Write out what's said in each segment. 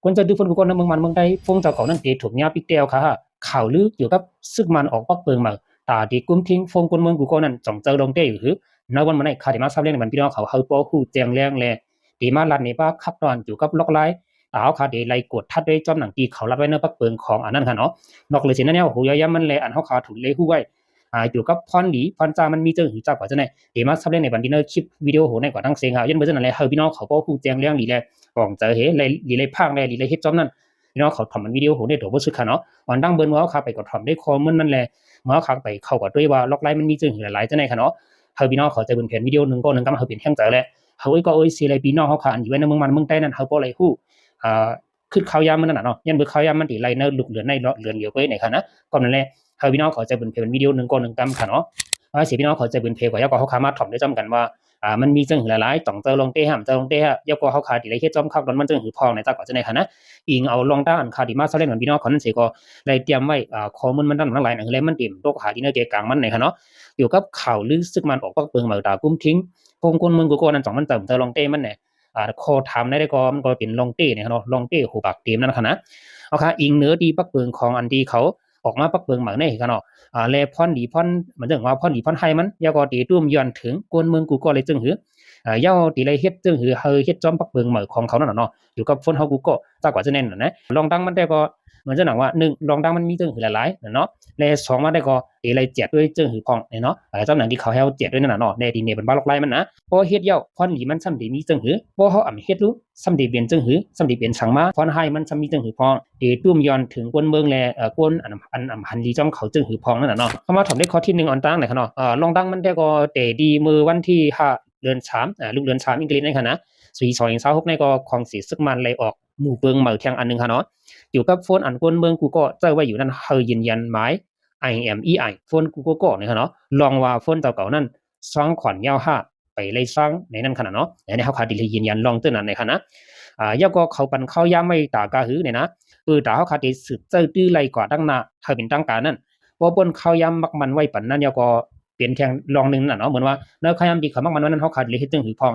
ກວນເຈົ້າຕື້ໂຟນກູໂກ້ໃນເມືອງມານເມືອງໄທ ໂຟນເຈົ້າເກົ່ານັ້ນເຕະຖົມຍາປິກແຕ່ວຂາຫາ. ຂ່າວລືກ່ຽວກັບຊຶກມານອອກປັກເປິງໃໝ່ ຕາເຕະກຸມທິງໂຟນກວນເມືອງກູໂກ້ນັ້ນ ຈອງເຈົ້າລອງເຕະຢູ່ຫື? ໃນວັນມື້ນີ້ ຂ້າໄດ້ມາສະແດງໃຫ້ບັນພີ່ນ້ອງເຮົາ ເຮົາພໍຮູ້ແຈ້ງແລງ ແລະ ໄດ້ມາລັດໃນປາກຄັກຕອນກ່ຽວກັບລັອກລາຍ ຕາເຮົາຄາໄດ້ໄລ່ກວດທັດໄວ້ຈອມໜັງທີ່ເຂົາລັດໄວ້ໃນປັກເປິງຂອງອັນນັ້ນຄະເນາະ. ນອກເຫຼືອຈາກນັ້ນແລ້ວ ຫົວໃຍຍາມມັນ ແລະ ອັນເຮົາຄາຖືກໄດ້ຮູ້ໄວ້ ອ່າ ກ່ຽວກັບພອນດີພອນຮ້າຍມັນມີເຊິ່ງຫື ຈາກກວ່າຈັ່ງໃດ ໄດ້ມາສະແດງໃຫ້ບັນພີ່ນ້ອງເຄລິບວິດີໂອໂຫໃນກວ່າທັງເສັງເຮົາ ຍ້ອນເບີຊັ້ນນັ້ນແຫຼະ ໃຫ້ພີ່ນ້ອງເຂົາພໍຮູ້ແຈ້ງແລງດີ ແລະ ປອງໃຈເຮ ແລະ ດີ ແລະ ພາງ ແລະ ດີ ແລະ ເຮັດຈອມນັ້ນ ພີ່ນ້ອງເຂົາຖອມມັນວິດີໂອໂຫໄດ້ໂຕບໍ່ສຸດຄະເນາະ. ອັນດັ່ງເບີເນາະ ເຮົາຄາໄປກວດຖອມໄດ້ຂໍ້ມູນມັນແລະ ເມື່ອເຮົາຄາໄປເຂົ້າກວດດ້ວຍວ່າລັອກລາຍມັນມີເຊິ່ງຫືຫຼາຍໆຈັ່ງໃດຄະເນາະ. ໃຫ້ພີ່ນ້ອງເຂົາໃຈບຸນແຜນວິດີໂອໜຶ່ງກໍໜຶ່ງກຳ ເຮົາເປັນແຮງໃຈ ແລະ ເຮົາເອີຍກໍເອີຍເຊ ແລະ ພີ່ນ້ອງເຮົາຄາອັນຢູ່ໄວ້ໃນເມືອງມານເມືອງໄທນັ້ນ ເຮົາພໍໄດ້ຮູ້ ອ່າ ຄຶດຂ່າວຍາມມັນນັ້ນນະເນາະ ຢ້ານເບີຂ່າວຍາມມັນໄດ້ໄລ່ໃນລູກເດືອນໃນເດືອນດຽວໄປໃນຄະນະ. ກໍນັ້ນແຫຼະ ໃຫ້ພີ່ນ້ອງເຂົາໃຈບຸນແຜນວິດີໂອໜຶ່ງກໍໜຶ່ງກຳຄະເນາະ. ວ່າຊິພີ່ນ້ອງເຂົາໃຈບຸນແຜກວ່າ ແລ້ວກໍເຮົາຄາມາຖອມໄດ້ຈອມກັນວ່າ ອ່າ ມັນມີເຊິ່ງຫືຫຼາຍໆ ຕ້ອງເຈົ້າລອງເຕະຫ້າມເຈົ້າລອງເຕະ ແລ້ວກໍເຮົາຄາຊິໄດ້ເຮັດຈອມຄັກດອນມັນເຊິ່ງຫືພອງໃນ ຈາກກວ່າຈັ່ງໃດຄະນະ. ອີງເອົາລອງຕາມອັນຄາທີ່ມາສະແດງໃຫ້ພີ່ນ້ອງເຂົານັ້ນເສຍກໍໄດ້ຕຽມໄວ້ ອ່າ ຂໍ້ມູນມັນທັນຫຼາຍໆ ແລ້ວມັນເຕັມຕົກຫາທີ່ໃນເກກາງມັນໃນຄະເນາະ. ກ່ຽວກັບຂ່າວລືຊຶກມານອອກປັກເປິງໃໝ່ ຕາກຸມທິງໂຟນກວນເມືອງກູໂກ້ນັ້ນ ຈອງມັນເຈົ້າເຈົ້າລອງເຕະມັນແນ່ ອ່າ ຂໍ້ຖາມໃນໃດກໍ ມັນກໍເປັນລອງເຕະນີ້ຄະເນາະ ລອງເຕະໂຫປາກເຕັມນັ້ນຄະນະ. ເອົາຄະ ອີງເໜືອຕີປັກເປິງຂອງອັນທີ່ເຂົາອອກມາປັກເປິງໃໝ່ໃນຄະເນາະ ອ່າ ແລະ ພອນດີພອນ ມັນເອີ້ນວ່າພອນດີພອນຮ້າຍມັນ ແລ້ວກໍເຕະຕຸ້ມຍ້ອນເຖິງກວນເມືອງກູໂກ້ເລີຍເຊິ່ງຫື ເອີ ເຈົ້າທີ່ໄດ້ເຮັດເຊິ່ງຫື ເຮັດຈອມປັກເປິງໃໝ່ຂອງເຂົານັ້ນນະເນາະ ຢູ່ກັບໂຟນເຮົາກູໂກ້ຈາກກວ່າຈະແນ່ນນະ. ລອງຕັ້ງມັນແຕ່ກໍ ມັນຈະໜັງວ່າ ໜຶ່ງ ລອງຕັ້ງມັນມີເຊິ່ງຫືຫຼາຍໆນະເນາະ ແລະ ສອງມາແຕ່ກໍ ເອໄລແຈກດ້ວຍເຊິ່ງຫືພອງແນ່ເນາະ ເອີ ຈຳໜັງທີ່ເຂົາໃຫ້ເຮົາແຈກດ້ວຍນັ້ນນະເນາະ ແນ່ທີ່ເນບັນບາລັອກລາຍມັນນະ. ພໍເຮັດແລ້ວ ພອນດີມັນຊ່ຳໄດ້ມີເຊິ່ງຫື ພໍເຮົາອຳເຮັດລູ້ ຊ່ຳໄດ້ເປັນເຊິ່ງຫື ຊ່ຳໄດ້ເປັນສັງມາ ພອນຮ້າຍມັນຊ່ຳມີເຊິ່ງຫືພອງ ເຕະຕຸ້ມຍ້ອນເຖິງກວນເມືອງ ແລະ ເອີ ກວນອັນ ອັນ ອັນ ອັນ ອັນດີຈອມເຂົາເຊິ່ງຫືພອງນັ້ນນະເນາະ. ເຮົາມາຖອມເລກຂໍ້ທີໜຶ່ງອອນຕາງໃນຄະເນາະ ເອີ ລອງຕັ້ງມັນແຕ່ກໍແຕ່ດີເມື່ອວັນທີຫ້າ ເດືອນສາມ ອ່າ ລູກເດືອນສາມອັງກິດໃນຄະນະ ປີສອງພັນຊາວຫົກໃນກໍຂອງເສຍຊຶກມານໄລ່ອອກໝູ່ເປິງໃໝ່ແທ່ງອັນໜຶ່ງຄະເນາະ. ກ່ຽວກັບໂຟນອັນກວນເມືອງກູໂກ້ໃຊ້ໄວ້ຢູ່ນັ້ນ ໃຫ້ຢືນຢັນໝາຍ ໄອເອັມອີໄອ ໂຟນກູໂກ້ນີ້ຄະເນາະ ລອງວ່າໂຟນເຈົ້າເກົ່ານັ້ນ ຊ່ອງຂວັນຍາວຫ້າ ໄປໄລ່ສ້າງໃນນັ້ນຄະນະເນາະ. ແລະ ເຮົາຄາໄດ້ຢືນຢັນລອງເຕີນັ້ນໃນຄະນະ ອ່າ ແລ້ວກໍເຂົາປັນຂ່າວຍາມໄວ້ຕາກາຫືໃນນະ ເອີ ຕາເຮົາຄາໄດ້ສືບເຈົ້າຕື້ໄລ່ກວ່າຕັ້ງໜ້າໃຫ້ເປັນທາງການນັ້ນ ພໍປົນຂ່າວຍາມມັກໝັ້ນໄວ້ປານນັ້ນ ແລ້ວກໍເປັນແທ່ງລອງໜຶ່ງນັ້ນເນາະ ເໝືອນວ່າໃນຂ່າວຍາມທີ່ເຂົາມັກໝັ້ນໄວ້ນັ້ນ ເຮົາຄາໄດ້ເຮັດເຊິ່ງຫືພອງ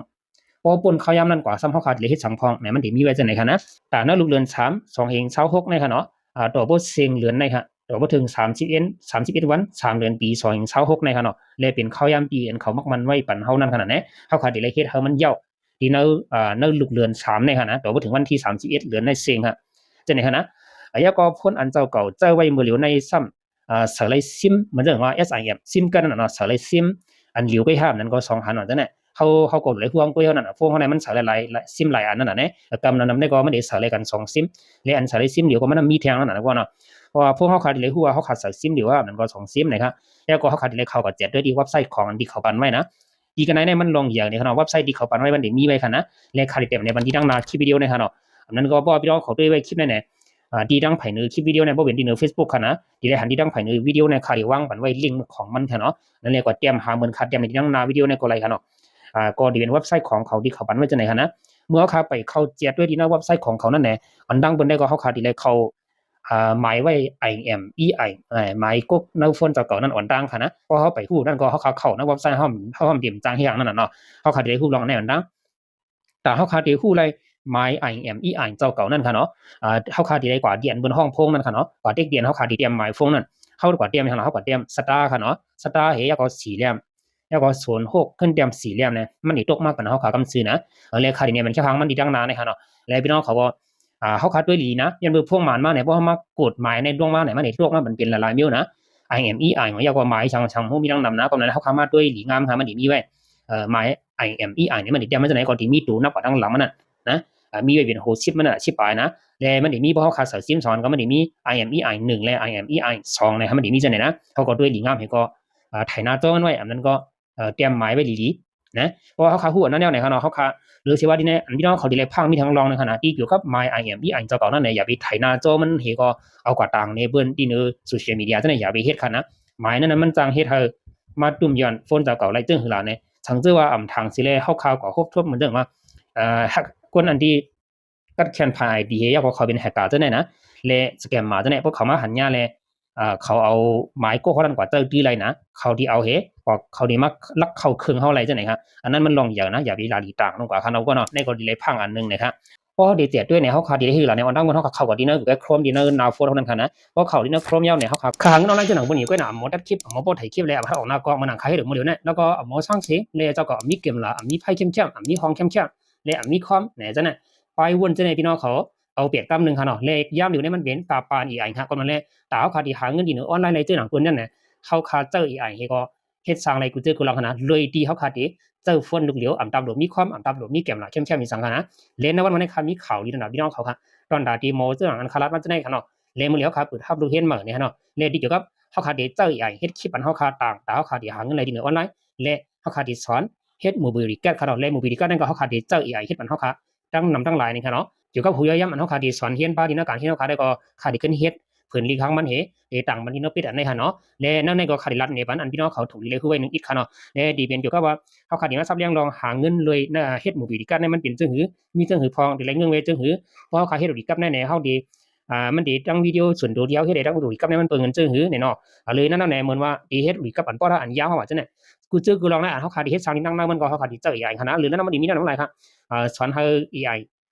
ພໍປົນຂ່າວຍາມນັ້ນກວ່າ ຊ້ຳເຮົາຄາໄດ້ເຮັດສັງພອງ ແນວມັນໄດ້ມີໄວ້ຈັ່ງໃດຄະນະ. ຕາໃນລູກເດືອນສາມ ສອງພັນຊາວຫົກໃນຄະເນາະ ອ່າ ຕໍ່ບໍ່ເສັງເດືອນໃນຄະ ຕໍ່ບໍ່ເຖິງສາມສິບເອັດ ສາມສິບເອັດວັນ ສາມເດືອນ ປີສອງພັນຊາວຫົກໃນຄະເນາະ ແລະ ເປັນຂ່າວຍາມທີ່ອັນເຂົາມັກໝັ້ນໄວ້ປັນເຮົານັ້ນຄະນະແນະ ເຮົາຄາໄດ້ເຮັດໃຫ້ມັນຍາວ ທີ່ໃນ ອ່າ ໃນລູກເດືອນສາມໃນຄະນະ ຕໍ່ບໍ່ເຖິງວັນທີສາມສິບເອັດເດືອນໃນເສັງຫະ ຈັ່ງໃດຄະນະ. ແລ້ວກໍໂຟນອັນເຈົ້າເກົ່າໃຊ້ໄວ້ເມື່ອຫຼຽວໃນຊ້ຳ ອ່າ ໃສ່ໄລ່ຊິມ ມັນເອີ້ນວ່າ ເອສໄອເອັມ ຊິມກາດນັ້ນນະເນາະ ໃສ່ໄລ່ຊິມ ອັນຫຼຽວໄກຫ້າມນັ້ນກໍສອງອັນເນາະ ຈັ່ງໃດ ເຮົາ ເຮົາກໍໄດ້ຫ່ວງກວ່າເນາະ ໂຟນເຮົານີ້ມັນໃສ່ຫຼາຍໆ ຊິມຫຼາຍອັນນັ້ນນະເນາະ ກຳນັ້ນນຳນີ້ກໍມັນໄດ້ໃສ່ໄລ່ກັນສອງຊິມ ແລະ ອັນໃສ່ໄລ່ຊິມດຽວກໍມັນມີແທ່ງນັ້ນນະເນາະ ເພາະວ່າພວກເຮົາຄາໄດ້ຮູ້ວ່າເຮົາຄາໃສ່ຊິມດຽວນຳກໍສອງຊິມນະຄະ. ແລ້ວກໍເຮົາຄາໄດ້ເຂົ້າກໍແຈກດ້ວຍທີ່ເວັບໄຊຂອງອັນທີ່ເຂົາປັນໄວ້ນະ ອີກອັນໃດໃນມັນລອງຢ່າງນີ້ຄະເນາະ ເວັບໄຊທີ່ເຂົາປັນໄວ້ມັນໄດ້ມີໄວ້ຄະນະ ແລະ ຄາໄດ້ແຕ້ມໃນບັນທີທາງໜ້າຄລິບວິດີໂອນີ້ຄະເນາະ. ອັນນັ້ນກໍບອກພີ່ນ້ອງເຂົາດ້ວຍໄວ້ຄລິບໃນແນ ອ່າ ທີ່ທາງໃຜເນີຄລິບວິດີໂອໃນ ບໍ່ເປັນທີ່ເນີເຟສບຸກຄະນະ ທີ່ໄດ້ຫັນທີ່ທາງໃຜເນີວິດີໂອໃນ ຄາໄດ້ວາງປັນໄວ້ລິງຂອງມັນຄະເນາະ. ນັ້ນແຫຼະ ກໍແຕ້ມຫາເໝືອນຄາແຕ້ມໃນທາງໜ້າວິດີໂອໃນກໍໄດ້ຄະເນາະ. ອ່າ ກໍໄດ້ເປັນເວັບໄຊຂອງເຂົາທີ່ເຂົາປັນໄວ້ຈັ່ງໃດຄະນະ. ເມື່ອເຮົາຄາໄປເຂົ້າແຈກດ້ວຍທີ່ໜ້າເວັບໄຊຂອງເຂົານັ້ນແນ ອັນດັງເບິ່ງໄດ້ກໍເຮົາຄາໄດ້ເຂົ້າ ອ່າ ໝາຍໄວ້ ໄອເອັມອີໄອ ໝາຍກົກໃນໂຟນເຈົ້າເກົ່ານັ້ນອອນຕາງຄະນະ. ພໍເຮົາໄປຮູ້ນັ້ນກໍເຮົາຄາເຂົ້າໃນເວັບໄຊເຮົາ ເຮົາເຮົາເຕັມຈາງແຮງນັ້ນນະເນາະ ເຮົາຄາໄດ້ຮູ້ລອງໃນອັນດັງ ຕາເຮົາຄາໄດ້ຮູ້ໄລ່ໝາຍ ໄອເອັມອີໄອ ເຈົ້າເກົ່ານັ້ນຄະເນາະ. ອ່າ ເຮົາຄາໄດ້ກວາດດຽນເບິ່ງຫ້ອງໂພງນັ້ນຄະເນາະ ກວາດເດັກດຽນ ເຮົາຄາໄດ້ຕຽມໝາຍໂຟນນັ້ນ ເຮົາກວາດຕຽມຫຍັງລະ ເຮົາກວາດຕຽມສະຕາຄະເນາະ ສະຕາເຮ ແລ້ວກໍສີ່ຫຼ່ຽມ ແລ້ວກໍສູນຫົກ ຂຶ້ນຕຽມສີ່ຫຼ່ຽມນະ ມັນຊິຕົກມາກັນເຮົາຄາກຳຊື່ນະ. ແລ້ວຄາໄດ້ແນມມັນແຄ່ຫາງມັນທີ່ຕັ້ງໜ້າໃນຄະເນາະ. ແລ້ວພີ່ນ້ອງເຂົາກໍ ອ່າ ເຮົາຄາດ້ວຍດີນະ ຢ້ານເບິ່ງພວກມັນມາແນ ບໍ່ເຮົາມາກົດໝາຍໃນດວງມາແນ ມັນຊິຕົກມາເປັນຫຼາຍໆແນວນະ ໄອເອັມອີໄອ ຫຍັງກໍໝາຍສັງ ສັງ ບໍ່ມີຕັ້ງນຳນະ ກໍນັ້ນເຮົາຄາມາດ້ວຍດີງາມຫາມັນຊິມີໄວ້ ເອີ ໝາຍ ໄອເອັມອີໄອ ນີ້ມັນຊິຕຽມມາຈັ່ງໃດ ກໍຊິມີໂຕນັບກວ່າທາງຫຼັງມັນນະ ນະ ອ່າ ມີໄວ້ເປັນຫົກສິບມັນນະ ສິບປາຍນະ. ແລ້ວມັນຊິມີ ພໍເຮົາຄາໃສ່ຊິມສອງ ກໍມັນຊິມີ ໄອເອັມອີໄອໜຶ່ງ ແລະ ໄອເອັມອີໄອສອງນະ ມັນຊິມີຈັ່ງໃດນະ ເຮົາກໍດ້ວຍດີງາມໃຫ້ກໍ ອ່າ ໄຖໜ້າຈໍມັນໄວ້ ອັນນັ້ນກໍ ເອີ ຕຽມໝາຍໄວ້ດີໆນະ. ເພາະວ່າເຮົາຄາຮູ້ອັນນັ້ນແລ້ວນະຄະເນາະ ເຮົາຄາ ຫຼືຊິວ່າດີໃນອັນພີ່ນ້ອງເຂົາໄດ້ໄດ້ຟັງມີທັງລອງໜຶ່ງຄະນະ ທີ່ກ່ຽວກັບໝາຍ ໄອເອັມອີໄອ ເຈົ້າເກົ່ານັ້ນນະ ຢ່າໄປໄຖໜ້າຈໍມັນເຮ ກໍເອົາກວາດຕາງໃນເບິ່ງທີ່ໃນໂຊຊຽວມີເດຍຈັ່ງໃດ ຢ່າໄປເຮັດຄະນະ. ໝາຍນັ້ນນະ ມັນຈັ່ງເຮັດໃຫ້ມາຕຸ້ມຍ້ອນໂຟນເຈົ້າເກົ່າໄລ່ເຊິ່ງຫືຫຼາຍນະ. ສັງເກດວ່າອຳທາງຊິແລເຮົາຄາກໍພົບທົບເໝືອນຈັ່ງວ່າ ເອີ ຄົນອັນທີ່ ກັດແຂນພາຍໄອທີເຮັດ ເຂົາເປັນແຮັກເກີຈັ່ງໃດນະ ແລະ ສະແກມເມາຈັ່ງໃດ ພວກເຂົາມາຫັນຍາ ແລະ ເອີ ເຂົາເອົາໝາຍກົກເຮົານັ້ນກວ່າເຈົ້າຕື້ໄລ່ນະ ເຂົາທີ່ເອົາເຮ ພວກເຂົານີ້ມາລັກເຂົ້າເຄື່ອງເຮົາໄລ່ຈັ່ງໃດຄະ. ອັນນັ້ນມັນລອງຢ່ານະ ຢ່າໄປລະລີຕາງລົງກວ່າຄະເນາະ ກໍເນາະ ໃນກໍດີໄລພັງອັນໜຶ່ງນະຄະ. ພໍເຮົາໄດ້ແຈກດ້ວຍນີ້ ເຮົາຄາດຊິໄດ້ເຮັດລະໃນອອນລາຍ ເຮົາຄາເຂົ້າກັບທີ່ໃນ Google Chrome ທີ່ໃນໜ້າໂຟນເຮົານັ້ນຫັ້ນນະ. ພໍເຂົ້າທີ່ໃນ Chrome ແລ້ວນີ້ ເຮົາຄາຫາເງິນອອນລາຍເຈົ້າໜັງປານນີ້ ກໍນະ ເອົາໝໍຕັດຄລິບ ເອົາໝໍໂພສໄຖຄລິບ ແລ້ວເອົາມາອອກໜ້າກ້ອງ ເໝືອນຫຍັງຄາເຮັດມື້ດຽວນີ້ ແລ້ວກໍເອົາໝໍສ້າງເສງ ແລ້ວເຈົ້າກໍເອົາມີເກມລະ ເອົາມີໄພແຄມໆ ເອົາມີຫ້ອງແຄມໆ ແລ້ວເອົາມີຄອມ ແນວຈັ່ງນັ້ນ ໄປວົນຈັ່ງນີ້ ພີ່ນ້ອງເຂົາ ເອົາແປດກຳໜຶ່ງຫັ້ນເນາະ ແລະ ຍາມດຽວນີ້ມັນເປັນຕາປານ ເອໄອ ຫັ້ນ ກໍມັນແລະ ຕາເຮົາຄາຊິຫາເງິນທີ່ເໜືອອອນລາຍໄດ້ເຈົ້າໜັງເພິ່ນນັ້ນນະ ເຮົາຄາໃຊ້ ເອໄອ ເຮັດກໍ ເຮັດສ້າງໄດ້ກູເຈີກູລອງຫັ້ນນະ ໂດຍທີ່ເຮົາຄາຊິໃຊ້ໂຟນລູກດຽວ ອຳຕາມໂຫຼດມີຄອມ ອຳຕາມໂຫຼດມີແກມລະ ແຄມໆ ມີສັງຫັ້ນນະ ແລະ ໃນວັນມື້ນີ້ຄາມີຂ່າວດີນຳພີ່ນ້ອງເຂົາຄະ ຕອນຕາທີ່ໝໍເຈົ້າໜັງອັນຄາລັດມາຈັ່ງໃດຄະເນາະ ແລະ ມື້ນີ້ເຮົາຄາເປີດຮັບລູກຮຽນໃໝ່ນີ້ຫັ້ນເນາະ ແລະ ທີ່ກ່ຽວກັບເຮົາຄາຊິໃຊ້ ເອໄອ ເຮັດຄລິບອັນເຮົາຄາຕ່າງ ຕາເຮົາຄາຊິຫາເງິນໄດ້ທີ່ເໜືອອອນລາຍ ແລະ ເຮົາຄາຊິສອນເຮັດ Mobilicad ຄະເນາະ ແລະ Mobilicad ນັ້ນກໍເຮົາຄາຊິໃຊ້ ເອໄອ ເຮັດອັນເຮົາຄາ ດັ່ງນຳທັງຫຼາຍນີ້ຄະເນາະ ກ່ຽວກັບຮູລະຍະມັນ ເຮົາຄາຊິສອນຮຽນປາທີ່ນະການຮຽນເຮົາຄາໄດ້ກໍຄາຊິຂຶ້ນເຮັດເພິ່ນລີກທາງມັນເຮ ເອ ຕັ້ງບັນທີນອກປິດອັນໃດຫັ້ນເນາະ ແລະ ນອກນັ້ນກໍຄາຊິລັດແນວບັນອັນພີ່ນ້ອງເຂົາຖືກໄດ້ຮູ້ໄວ້ໜຶ່ງອິດຄະເນາະ ແລະ ທີ່ເປັນກ່ຽວກັບວ່າເຮົາຄາຊິມາສັບລຽງລອງຫາເງິນໂດຍເຮັດ Mobilicad ນັ້ນມັນເປັນຈັ່ງຫື ມີຈັ່ງຫືພ້ອງ ໄດ້ລາຍເງິນໄວ້ຈັ່ງຫື ເພາະເຮົາຄາເຮັດ Mobilicad ໃນແນວເຮົາດີ ອ່າ ມັນດີທັງວິດີໂອສ່ວນຕົວທີ່ເຮົາເລີຍໄດ້ທັງ Mobilicad ໃນມັນເປີເງິນຈັ່ງຫືນີ້ເນາະ ເລີຍນັ້ນແນວເໝືອນວ່າດີເຮັດ Mobilicad ອັນປອດອັນຍາວເຮົາວ່າຈັ່ງນັ້ນ ກູເຈີກູລອງນະ ເຮົາຄາຊິເຮັດສ້າງທີ່ນັກນຳມັນກໍເຮົາຄາຊິໃຊ້ ເອໄອ ຫັ້ນນະ ຫຼືນັ້ນມັນດີມີແນວນຳຫຼາຍຄະ ເອີ ສອນໃຫ້ ເອໄອ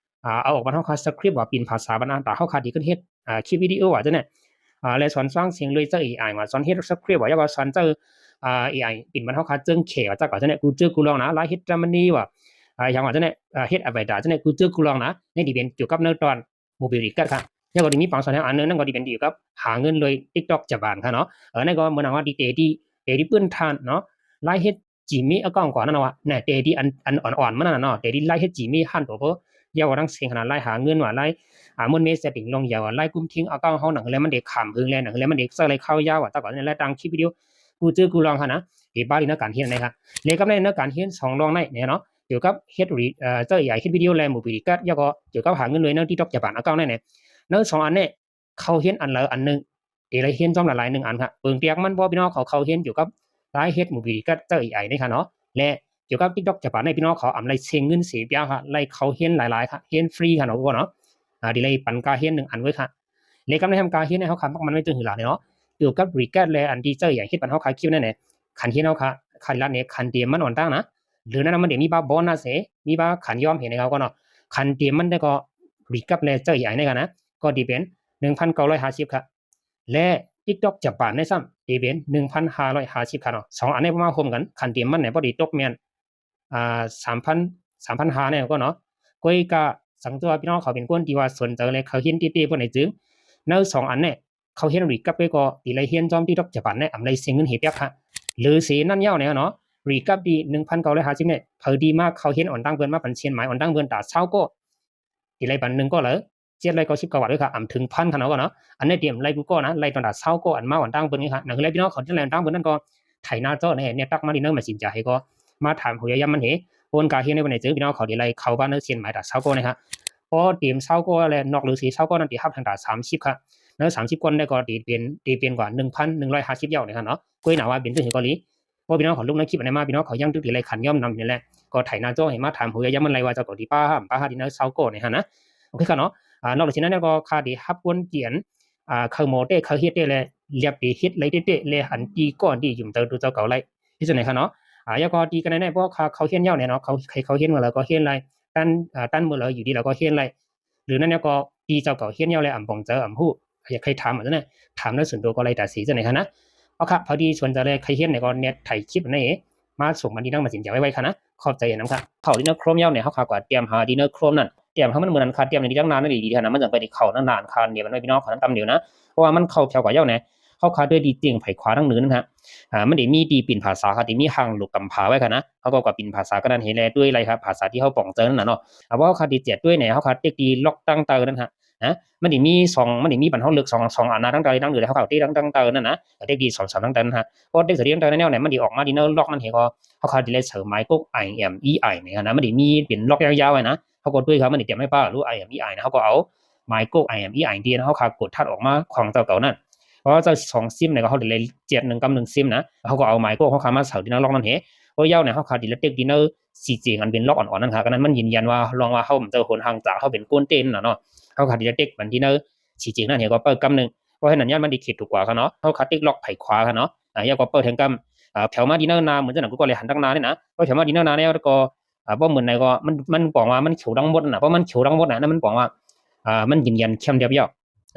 ອ່າ ເອົາອອກມາເຮົາຄາ script ວ່າປິ່ນພາສາບັນນາ ຕາເຮົາຄາຊິຂຶ້ນເຮັດ ອ່າ ຄລິບວິດີໂອວ່າຈັ່ງນັ້ນ ອ່າ ແລະ ສອນສ້າງເສງໂດຍໃຊ້ ເອໄອ ວ່າ ສອນເຮັດ script ວ່າ ຢາກວ່າສອນໃຊ້ ອ່າ ເອໄອ ປິ່ນບັນເຮົາຄາເຈີແຂວ່າ ຈັກວ່າຈັ່ງນັ້ນ ກູເຈີກູລອງນະ ລາຍເຮັດ Gemini ວ່າ ອ່າ ຫຍັງວ່າຈັ່ງນັ້ນ ເຮັດ Avatar ຈັ່ງນັ້ນ ກູເຈີກູລອງນະ ໃນທີ່ເປັນກ່ຽວກັບໃນຕອນ Mobilicad ຄະ ແລ້ວກໍທີ່ມີບາງສ່ວນອັນໜຶ່ງນັ້ນກໍທີ່ເປັນກ່ຽວກັບຫາເງິນໂດຍ TikTok Japan ຄະເນາະ ເອີ ນັ້ນກໍເໝືອນຫຍັງວ່າທີ່ເຕທີ່ ເຕທີ່ພື້ນຖານເນາະ ລາຍເຮັດ Gmail account ກ່ອນນັ້ນວ່າ ແນ່ ແຕ່ທີ່ອັນ ອັນອ່ອນໆ ມັນນັ້ນນະເນາະ ແຕ່ທີ່ລາຍເຮັດ Gmail ຫັ້ນໂຕເພິ່ນ ຢ່າວ່າທັງເສັງຂະໜາດລາຍຫາເງິນວ່າ ລາຍ ອ່າ ໝົນເມ setting ລົງ ຢ່າວ່າລາຍກຸມທິງ account ເຮົາໜັງແລະມັນໄດ້ຂ້າມເພິ່ນແລະ ໜັງແລະມັນໄດ້ໃຊ້ລາຍຄາວຍາວວ່າ ຕາກ່ອນນັ້ນແລະ ຕັ້ງຄລິບວິດີໂອ ກູເຈີກູລອງຫັ້ນນະ ທີ່ບາດນີ້ນະການຮຽນໃນຄະ ແລະ ກັບໃນນະການຮຽນສອງລອງໃນນີ້ເນາະ ກ່ຽວກັບເຮັດ ເອີ ເຈົ້າ ເອໄອ ເຮັດວິດີໂອ ແລະ Mobilicad ແລ້ວກໍກ່ຽວກັບຫາເງິນໂດຍໃນ TikTok Japan account ນັ້ນແຫຼະ ໃນສອງອັນນີ້ ເຂົ້າຮຽນອັນໃດອັນໜຶ່ງ ທີ່ໄດ້ຮຽນພ້ອມຫຼາຍໆ ໜຶ່ງອັນຄະ ເບິ່ງແຕ່ມັນບໍ່ ພີ່ນ້ອງເຂົາເຂົ້າຮຽນກ່ຽວກັບລາຍເຮັດ Mobilicad ເຈົ້າ ເອໄອ ນີ້ຄະເນາະ ແລະ ກ່ຽວກັບ TikTok Japan ນີ້ ພີ່ນ້ອງເຂົາອຳໄດ້ເສັງເງິນເສຍເປຍຄະ ໄດ້ເຂົ້າຮຽນຫຼາຍໆ ຄະ ຮຽນຟຣີຄະເນາະ ເນາະ ອ່າ ທີ່ໄດ້ປັນກາຮຽນໜຶ່ງອັນເລີຍຄະ ແລະ ກັບໃນທຳກາຮຽນນີ້ ເຮົາຄາມັກມັນໄວ້ຈັ່ງຫືອລະເນາະ ກ່ຽວກັບ Mobilicad ແລະ ອັນທີ່ເຈົ້າ ເອໄອ ເຮັດປັນເຮົາຄາຄລິບນັ້ນແຫຼະ ຄັນຮຽນເຮົາຄາ ຄັນລັດນີ້ ຄັນເຕຍມັນອ່ອນຕັ້ງນະ ຫຼືນັ້ນມັນໄດ້ມີບາບອນນະເສ ມີບາຄັນຍອມເຫັນໃຫ້ເຮົາກ່ອນເນາະ ຄັນເຕຍມັນໄດ້ກໍ Mobilicad ແລະ ເຈົ້າ ເອໄອ ນີ້ຄະນະ ກໍທີ່ເປັນໜຶ່ງພັນເກົ້າຮ້ອຍຫ້າສິບຄະ ແລະ TikTok Japan ນີ້ຊ້ຳ ທີ່ເປັນໜຶ່ງພັນຫ້າຮ້ອຍຫ້າສິບຄະເນາະ ສອງອັນນີ້ມາໂຮມກັນ ຄັນເຕຍມັນນີ້ພໍດີຕົກແມ່ນ ອ່າ ສາມພັນ ສາມພັນຫ້າແນ່ກໍເນາະ ກໍກະສັງຕົວພີ່ນ້ອງເຂົາເປັນຄົນທີ່ວ່າສົນໃຈ ແລະ ເຂົາຮຽນເຕໆ ບໍ່ໄດ້ຈຶ່ງ ໃນສອງອັນນີ້ ເຂົາຮຽນ Mobilicad ໄປກໍທີ່ໄດ້ຮຽນຈອມ TikTok Japan ແນ່ ອຳໄດ້ເສຍເງິນເຮປຽກຄະ ຫຼືເສຍນັ້ນຍາວແນ່ເນາະ Mobilicad ທີ່ໜຶ່ງພັນເກົ້າຮ້ອຍຫ້າສິບນີ້ ເພິ່ນທີ່ມາເຂົ້າຮຽນອອນຕັ້ງເພິ່ນ ມາປັນເຊນໝາຍອອນຕັ້ງເພິ່ນຕາຊາວກໍ ທີ່ໄດ້ປັນໜຶ່ງກໍເລີຍ ເຈັດຮ້ອຍເກົ້າສິບເກົ້າບາດເລີຍຄະ ອຳເຖິງພັນຄະເນາະ ກໍເນາະ ອັນນີ້ຕຽມໄລ່ກູກໍນະ ໄລ່ຕອນຕາຊາວກໍອັນມາອອນຕັ້ງເພິ່ນນີ້ຄະ ໜັງແລະ ພີ່ນ້ອງເຂົາທີ່ໄລ່ອອນຕັ້ງເພິ່ນນັ້ນກໍໄຖໜ້າຈໍແນ່ ແນບຕັກມາທີ່ໃນ Messenger ໃຫ້ກໍມາຖາມຫົວຢາຍາມັນເຮ ໂອນກາຮຽນໃນວັນໃດເຈີ ພີ່ນ້ອງເຂົາທີ່ໄລ່ເຂົ້າບ້ານໃນເຊນໝາຍຕາຊາວກໍນີ້ຄະ ພໍຕຽມຊາວກໍແລ້ວ ນອກເຫຼືອເສຍຊາວກໍນັ້ນ ທີ່ຮັບທາງຕາສາມສິບຄະ ໃນສາມສິບກ່ອນໄດ້ກໍທີ່ເປັນ ທີ່ເປັນກວ່າໜຶ່ງພັນໜຶ່ງຮ້ອຍຫ້າສິບຍາວນີ້ຄະເນາະ ກໍໜາວ່າເປັນຈັ່ງຊີ້ກໍລີ ພໍພີ່ນ້ອງເຂົາລົງໃນຄລິບອັນນີ້ມາ ພີ່ນ້ອງເຂົາຍັງຖືກທີ່ໄລ່ຂັນຍອມນຳນີ້ແຫຼະ ກໍໄຖໜ້າຈໍໃຫ້ມາຖາມຫົວຢາຍາມັນໄລ່ວ່າເຈົ້າກໍທີ່ປ້າຫ້າມປ້າຫາທີ່ໃນຊາວກໍນີ້ຫັ້ນນະ ໂອເຄຄະເນາະ ອ່າ ນອກຈາກນັ້ນແລ້ວກໍຄາໄດ້ຮັບຄົນກຽນ ອ່າ ເຂົ້າໝໍແຕ່ ເຂົ້າເຮັດແຕ່ ແລະ ລຽບໄປເຮັດໄລ່ແຕ່ໆ ແລະ ອັນຕີກ້ອນທີ່ຢືມເຕີໂຕເຈົ້າເກົ່າໄລ່ ເຮັດຈັ່ງໃດຄະເນາະ ອ່າ ແລ້ວກໍຕີກັນແນ່ໆ ເພາະວ່າເຂົ້າຮຽນຍາວແນ່ເນາະ ເຂົາໃຫ້ເຂົ້າຮຽນມື້ລະກໍຮຽນໄລ່ ຕັນ ເອີ ຕັນມື້ລະຢູ່ດີລະກໍຮຽນໄລ່ ຫຼືນັ້ນແລ້ວກໍຕີເຈົ້າເກົ່າຮຽນຍາວແລ້ວອຳປ່ອງເຈີອຳຮູ້ ຢາກໃຫ້ຖາມອັນນັ້ນນະ ຖາມໃນສ່ວນຕົວກໍໄດ້ຕາສີຈັ່ງໃດຄະນະ ເອົາຄະ ໃຜທີ່ສົນໃຈແລະໃຄ່ຮຽນນີ້ກໍແນບຖ່າຍຄລິບອັນນີ້ມາສົ່ງມາທີ່ນາງມາສິນຈາໄວ້ໆຄະນະ ຂອບໃຈນຳຄະ ເຂົ້າທີ່ໃນ Chrome ຍາວນີ້ ເຮົາຄາກວາດຕຽມຫາທີ່ໃນ Chrome ນັ້ນ ຕຽມເຮົາມັນເໝືອນອັນຄາຕຽມໃນທີ່ຕັ້ງນານນັ້ນດີໆຫັ້ນນະ ມັນຈັ່ງໄປໄດ້ເຂົ້ານານໆ ຄາເໜີຍມັນໄວ້ພີ່ນ້ອງເຂົານຳຕຳດຽວນະ ເພາະວ່າມັນເຂົ້າແຖວກວ່າຍາວແນ່ ເຮົາຄາດ້ວຍດີເຈັງໄຜຂວາທາງເໜືອນັ້ນຮະ ອ່າ ມັນໄດ້ມີທີ່ປິ່ນພາສາ ຄາທີ່ມີຮ່າງໂລກກຳພາໄວ້ຄະນະ ເຮົາກໍກວ່າປິ່ນພາສາກັນນັ້ນເຮແລດ້ວຍໄລ່ຄະ ພາສາທີ່ເຮົາປ່ອງເຈີນັ້ນນະເນາະ ອ່າ ເພາະເຮົາຄາໄດ້ແຈກດ້ວຍແນ່ ເຮົາຄາເຕັກທີ່ລັອກຕັ້ງເຕີນັ້ນຮະ ນະ ມັນໄດ້ມີສອງ ມັນໄດ້ມີບັນເຮົາເລືອກສອງ ສອງອັນນະ ຕັ້ງແຕ່ທາງເໜືອ ເຮົາເຂົ້າເຕັກຕັ້ງເຕີນັ້ນນະ ເຕັກທີ່ສອງສາມຕັ້ງແຕ່ນັ້ນຮະ ພໍເຕັກໃສ່ທີ່ຕັ້ງເຕີນັ້ນແລ້ວເນຍ ມັນໄດ້ອອກມາທີ່ໃນລັອກນັ້ນເຮ ເຮົາຄາໄດ້ໃສ່ໝາຍກົກ ໄອເອັມ ອີໄອ ນີ້ນະ ມັນໄດ້ມີເປັນລັອກຍາວໆໄວ້ນະ ເຮົາກໍດ້ວຍຄະ ມັນໄດ້ຕຽມໃຫ້ປ້າ ຫຼື ໄອເອັມ ອີໄອ ນະ ເຮົາກໍເອົາໝາຍກົກ ໄອເອັມ ອີໄອ ທີ່ເຮົາຄາກົດທັດອອກມາຂອງເຈົ້າເກົ່ານັ້ນ ເພາະວ່າເຈົ້າສອງຊິມນີ້ກໍເຮົາໄດ້ແລກແຈກໜຶ່ງກຳໜຶ່ງຊິມນະ ເຮົາກໍເອົາໝາຍກົກເຮົາຄາມາໃສ່ທີ່ໃນລັອກນັ້ນເຮ ພໍຍາວເນຍ ເຮົາຄາໄດ້ແລກເຕັກທີ່ໃນສີເຈງອັນເປັນລັອກອ່ອນໆນັ້ນຄະ ກະນັ້ນມັນຢືນຢັນວ່າລອງວ່າເຮົາບໍ່ເຈົ້າຫົນຫ່າງຈາກເຮົາເປັນຄົນເຕັ້ນນະເນາະ ເຮົາຄາໄດ້ແລກເຕັກມັນທີ່ໃນ ສີເຈງນັ້ນເຮົາກໍເປີດກຳໜຶ່ງ ເພາະເຮັດນັ້ນຢ້ານມັນໄດ້ເຂດຖືກກວ່າຄະເນາະ ເຮົາຄາຕິກລັອກໄພຂວາຄະເນາະ ອາ ແລ້ວກໍເປີດແທງກຳ ອາ ແຖວມາທີ່ເນີນໜ້າ ເໝືອນຈັ່ງນັ້ນ ກູກໍເລີຍຫັນທາງໜ້ານີ້ນະ ເປີດແຖວມາທີ່ເນີນໜ້າແລ້ວ ແລ້ວກໍ ອາ ບໍ່ໝື່ນໃດກໍ ມັນ ມັນປອງວ່າມັນຂຽວທັງໝົດນະ. ເພາະມັນຂຽວທັງໝົດນະ ນັ້ນມັນປອງວ່າ ອາ ມັນຢືນຢັນຄຳດຽວ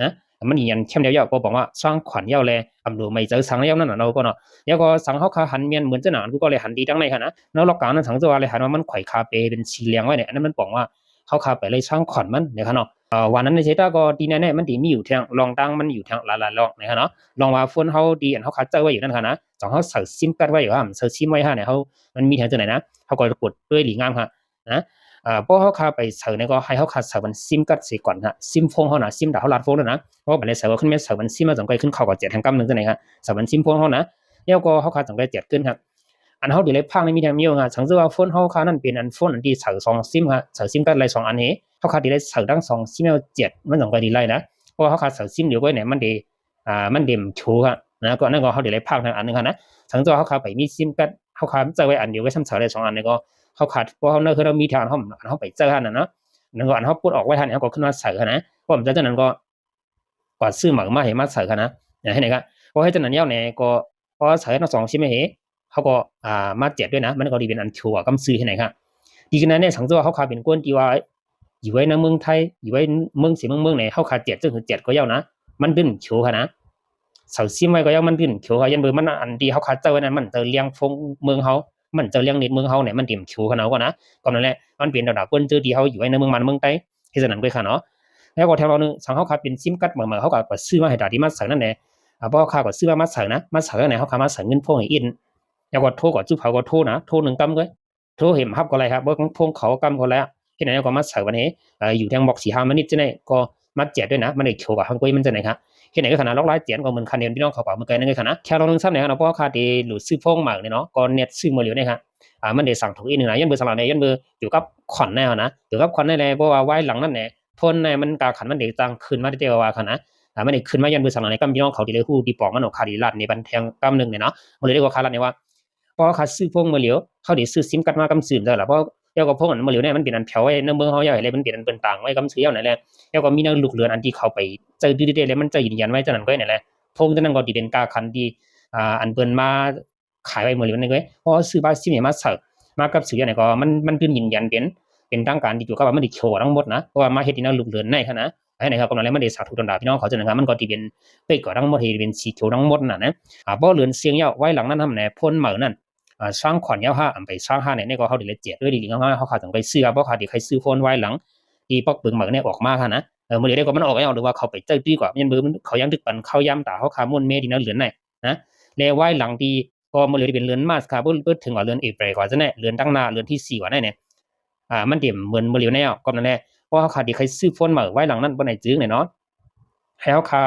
ນະ ມັນຢືນຢັນຄຳດຽວ ກໍບອກວ່າຊາງຂວັນເຢາແລ ອຳໂລໄມເຈົ້າຊາງແລ້ວນັ້ນນະເນາະ ກໍເນາະ. ແລ້ວກໍສັງເຮົາຄາຫັນແມ່ນເໝືອນເຈົ້ານະ ອັນກູກໍແລຫັນດີທັງໃນຫັ້ນນະ ນອກກາງນັ້ນ ສັງເຈົ້າວ່າແລຫັນວ່າມັນໄຂວຄາເປເປັນສີແດງໄວ້ນີ້ ອັນນັ້ນມັນປອງວ່າເຮົາຄາໄປໄລ່ຊາງຂວັນມັນເດ້ຄະເນາະ. ເອີ ວ່ານັ້ນໃນເສຍຕາກໍທີ່ແນ່ໆ ມັນຊິມີຢູ່ແທ່ງ ລອງຕ່າງມັນຢູ່ແທ່ງຫຼາຍໆລອງເດ້ຄະເນາະ. ລອງວ່າໂຟນເຮົາທີ່ອັນເຮົາຄາໃຊ້ໄວ້ຢູ່ນັ້ນຄະນະ ສອງເຮົາໃສ່ຊິມກາດໄວ້ຢູ່ ເຮົາໃສ່ຊິມໄວ້ຫັ້ນ ເຮົາ ມັນມີແທ່ງຈັ່ງໃດນະ ເຮົາກໍກົດດ້ວຍດີງາມຫັ້ນ ນະ ເອີ ພໍເຮົາຄາໄປໃສ່ນີ້ກໍໃຫ້ເຮົາຄາໃສ່ບັນຊິມກາດເສຍກ່ອນຮະ ຊິມໂຟນເຮົານະ ຊິມດາເຮົາລາດໂຟນນະ ພໍບັນໄດ້ໃສ່ກໍຂຶ້ນແມ່ນໃສ່ບັນຊິມມາ ຈັ່ງຄ່ອຍຂຶ້ນເຂົ້າກໍແຈດແທ່ງກຳໜຶ່ງຈັ່ງໃດຮະ ໃສ່ບັນຊິມໂຟນເຮົານະ ແລ້ວກໍເຮົາຄາຈັ່ງຄ່ອຍແຈດຂຶ້ນຮະ. ອັນເຮົາທີ່ໄດ້ພາກນີ້ມີແທ່ງມີຢູ່ຮະ ສັງເກດວ່າໂຟນເຮົາຄານັ້ນເປັນອັນໂຟນອັນທີ່ໃສ່ສອງຊິມຮະ ໃສ່ຊິມກາດໄລ່ສອງອັນເຮ ເຮົາຄາທີ່ໄດ້ໃສ່ທັງສອງຊິມແລ້ວແຈດ ມັນຈັ່ງຄ່ອຍໄດ້ໄລ່ນະ ເພາະວ່າເຮົາຄາໃສ່ຊິມດຽວໄວ້ນີ້ມັນໄດ້ ອ່າ ມັນເຕັມໂຊກະນະ ກໍນັ້ນກໍເຮົາໄດ້ພາກທາງອັນໜຶ່ງຫັ້ນນະ. ສັງເກດວ່າເຮົາຄາໄປມີຊິມກາດ ເຮົາຄາໃຊ້ໄວ້ອັນດຽວ ໄວ້ຊ້ຳໃຊ້ໄດ້ສອງອັນນີ້ກໍ ເຮົາຄາ ເພາະເຮົາໃນເຮືອນເຮົາມີແຕ່ອັນເຮົາ ອັນເຮົາໄປໃຊ້ຫັ້ນນະເນາະ ນັ້ນກໍອັນເຮົາປົດອອກໄວ້ຫັ້ນ ເຮົາກໍຂຶ້ນມາໃສ່ຫັ້ນນະ. ເພາະມັນຈະຈັ່ງນັ້ນກໍກວາດຊື້ໃໝ່ມາໃຫ້ມາໃສ່ຫັ້ນນະ ເຮັດໃດກະ ເພາະເຮັດຈັ່ງນັ້ນແລ້ວນີ້ກໍ ເພາະວ່າໃສ່ທັງສອງຊິມເຮ ເຮົາກໍ ອ່າ ມາແຈດດ້ວຍນະ ມັນກໍຊິເປັນອັນໂຊກຳຊື່ເຮັດໃດກະ ດີຂະໜາດນີ້. ສັງເກດວ່າເຮົາຄາເປັນຄົນທີ່ວ່າ ຢູ່ໄວ້ໃນເມືອງໄທ ຢູ່ໄວ້ເມືອງເສເມືອງເມືອງນີ້ ເຮົາຄາແຈດຈັ່ງຄືແຈດກໍເຢານະ ມັນດຶນໂຊກະນະ ເຊົາຊິມໄວ້ກໍເຢາ ມັນດຶນໂຊກະ ຢ້ານເບີມັນ ອັນທີ່ເຮົາຄາໃຊ້ໄວ້ນັ້ນ ມັນຈະລຽງໂຟນເມືອງເຮົາ ມັນຈະລຽງເນັດເມືອງເຮົານີ້ ມັນເຕັມໂຊກະນະ ກໍນະ. ກໍນັ້ນແຫຼະ ມັນເປັນດາດາເພິ່ນເຈີທີ່ເຮົາຢູ່ໄວ້ໃນເມືອງບ້ານເມືອງໃຕ້ ເຮັດຈັ່ງນັ້ນກໍຄ່າເນາະ. ແລ້ວກໍແຖມລອບໜຶ່ງ ສັງເຮົາຄາເປັນຊິມກາດໃໝ່ໆ ເຮົາກໍໄປຊື້ມາໃຫ້ຕາທີ່ມາໃສ່ນັ້ນແຫຼະ ອາ ເພາະເຮົາຄາກໍຊື້ມາ ມາໃສ່ນະ ມາໃສ່ແລ້ວນີ້ ເຮົາຄາມາໃສ່ເງິນພວກນີ້ອີກ ແລ້ວກໍໂທກໍຈຸເຂົາກໍໂທນະ ໂທໜຶ່ງກຳກໍ ໂທເຫັນຮັບກໍໄດ້ຄັບ ບໍ່ ພວກເຂົາກຳກໍໄດ້ ເຮັດແນວໃດກໍມາໃສ່ບັດນີ້ ເອີ ຢູ່ແທ່ງບອກສີ່ຫ້າມານິດຈັ່ງໃດ ກໍມາແຈດດ້ວຍນະ ມັນໄດ້ໂຊກະຮັງກວຍມັນຈັ່ງໃດຄັບ. ເຮັດໃນຂະນະລັອກລາຍແຈນກໍເໝືອນຄັນເດີມ ພີ່ນ້ອງເຂົ້າປາກເມື່ອໄກນັ້ນຂະນະ. ແຄ່ລອງໜຶ່ງຊ້ຳແນວເນາະ ເພາະວ່າຂ້າເດໂຫຼດຊື້ໂຟນໃໝ່ນີ້ເນາະ ກໍເນັດຊື້ມື້ຫຼຽວນີ້ຄັບ ອາ ມັນໄດ້ສັ່ງຖືກອີກໜຶ່ງນະ ຢ້ານເບີສັງຫຼາຍ ຢ້ານເບີກ່ຽວກັບຂວັນແນວນະ ກ່ຽວກັບຂວັນແນວ ເພາະວ່າວາຍຫຼັງນັ້ນແຫຼະ ໂຟນໃນມັນກາຂັນມັນໄດ້ຈັ່ງຂຶ້ນມາແຕ່ວ່າຂະນະ ອາ ມັນໄດ້ຂຶ້ນມາ ຢ້ານເບີສັງຫຼາຍ ກຳພີ່ນ້ອງເຂົາທີ່ໄດ້ຮູ້ທີ່ປອກມັນອອກ ຂ້າໄດ້ລາດໃນບັນແທ່ງກຳໜຶ່ງນີ້ເນາະ ມື້ເລີຍໄດ້ກໍຂ້າລາດໃນວ່າ ເພາະວ່າຂ້າຊື້ໂຟນມື້ຫຼຽວ ເຮົາໄດ້ຊື້ຊິມກາດມາກຳຊື່ເດີລະ ເພາະ ແລ້ວກໍໂຟນອັນມື້ຫຼຽວນີ້ມັນເປັນອັນແຜວໄວ້ໃນເມືອງເຮົາແລ້ວ ແລະມັນເປັນອັນເປັນຕ່າງໄວ້ກຳຊື່ແລ້ວນັ້ນແຫຼະ ແລ້ວກໍມີແນວລູກເຮືອນອັນທີ່ເຂົາໄປໃຊ້ດື້ໆ ແລ້ວມັນໃຊ້ຢືນຢັນໄວ້ຈັ່ງນັ້ນກໍນັ້ນແຫຼະ ໂຟນຕົວນັ້ນກໍທີ່ເປັນກາຂັນທີ່ ອ່າ ອັນເພິ່ນມາຂາຍໄວ້ມື້ຫຼຽວນັ້ນກໍ ເພາະວ່າຊື້ບາດຊິມນີ້ມາໃຊ້ ມາກັບຊື້ແລ້ວນີ້ກໍມັນ ມັນຕື່ມຢືນຢັນເປັນ ເປັນທາງການທີ່ກ່ຽວກັບວ່າມັນໄດ້ໂຊກະທັງໝົດນະ ເພາະວ່າມາເຮັດທີ່ແນວລູກເຮືອນໃນຂະນະ ໃຫ້ໃນເຂົາກຳລັງແລ້ວມັນໄດ້ສາທຸບັນດາພີ່ນ້ອງເຂົາຈັ່ງນັ້ນ ມັນກໍທີ່ເປັນເປັກກໍທັງໝົດ ເຮັດເປັນສີຂຽວທັງໝົດນັ້ນນະ ອາ ພໍເລີນສ່ຽງຍາວ ວາຍຫຼັງນັ້ນນຳແນ ໂຟນໃໝ່ນັ້ນ ອາ ຊາງຂວັນຍາວຮະ ອຳໄປຊາງຮະ ໃນນີ້ກໍເຮົາໄດ້ແລກແຈກດ້ວຍດີໆ ເຮົາ ເຮົາຄາຈັ່ງໄປຊື້ ເພາະຂ້າທີ່ໄຄຊື້ໂຟນວາຍຫຼັງ ທີ່ປັກປຶງໃໝ່ແນອອກມາຫັ້ນນະ ເອີ ມື້ເດຽວກໍມັນອອກແລ້ວ ຫຼືວ່າເຂົາໄປໃຊ້ຕື້ກວ່າ ແມ່ນເບີມັນ ເຂົາຍັງຕຶກປັນເຂົ້າຢາມຕາເຮົາຄາມ່ວນແມ່ທີ່ແນວເດືອນໃນນະ ແລະວາຍຫຼັງທີ່ ກໍມື້ເດືອນເດືອນມາດຄະ ເບີດເຖິງວ່າເດືອນເອເປຣກວ່າຊັ້ນແຫຼະ ເດືອນຕັ້ງໜ້າ ເດືອນທີສີ່ກວ່ານັ້ນແຫຼະ ອາ ມັນເຕັມເໝືອນມື້ຫຼຽວແນວ ກໍນັ້ນແຫຼະ ເພາະເຮົາຄາທີ່ໄຄຊື້ໂຟນໃໝ່ວາຍຫຼັງນັ້ນບໍ່ໄດ້ຈຶ່ງແນ່ນອນ ໃຫ້ເຮົາຄາ